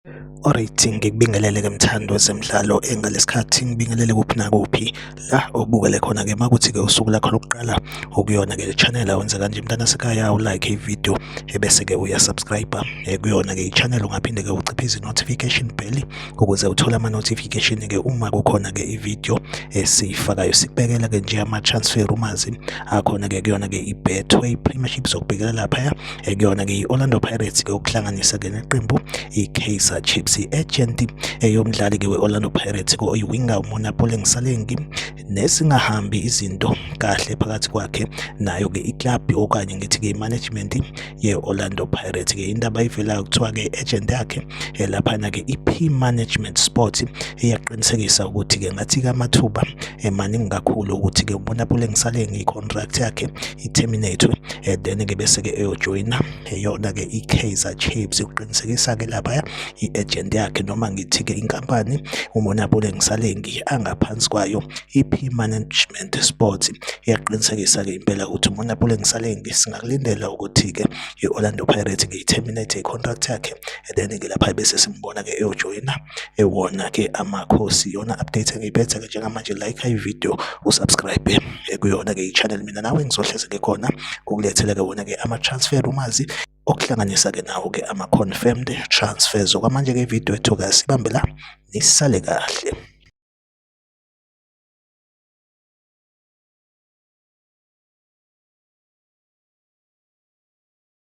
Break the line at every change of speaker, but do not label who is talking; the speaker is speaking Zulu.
Alright, ngikubingelele-ke mthandi wezemidlalo engalesikhathi ngibingelele kuphi nakuphi la obukele khona-ke makuthi-ke usuku lakho lokuqala okuyona-ke le channel awenze kanje mntana sekhaya ulike ividiyo ebese-ke uyasubscribe kuyona-ke i-channel ungaphinde-ke uciphize i-notification bell ukuze uthole ama-notification-ke uma kukhona-ke ividiyo esiyifakayo. Sikubekela-ke nje ama-transfer rumors akhona-ke kuyona-ke i-Betway Premiership, sokubhekela laphaya kuyona-ke i-Orlando Pirates-ke okuhlanganisa-ke neqembu i-Kaizer Chiefs. I-agent eyomdlali-ke we-Orlando Pirates-ke oyiwinga uMonapoleng Saleng nesingahambi izinto kahle phakathi kwakhe nayo-ke iklabhu okanye ngithi-ke i-management ye-Orlando Pirates-ke. Indaba ivelayo kuthiwa-ke i-agent yakhe laphana-ke i-P Management Sports iyaqinisekisa ukuthi-ke ngathi-ke amathuba maningi kakhulu ukuthi-ke uMonapoleng Saleng i-contract yakhe i-terminate, then-ke bese-ke eyojoyina yona-ke i-Kaizer Chiefs. Ukuqinisekisa-ke laphaya i-agent yakhe noma ngithi-ke inkampani uMonapoleng Saleng angaphansi kwayo i-P Management Sports iyaqinisekisa-ke impela ukuthi uMonapoleng Saleng singakulindela ukuthi-ke i-Orlando Pirates-ke i-terminate i-contract yakhe, then-ke lapha bese simbona-ke eyojoyina ewona-ke Amakhosi. Yona update engiyiphethe-ke njengamanje, like i-video, usubscribe kuyona-ke i-channel. Mina nawe ngizohleze ngikhona ukulethela-ke wona-ke ama-transfer rumors okuhlanganisa-ke nawo-ke ama-confirmed transfers. Okwamanje-ke ividiyo ethu-ke asibambe la, nisale kahle.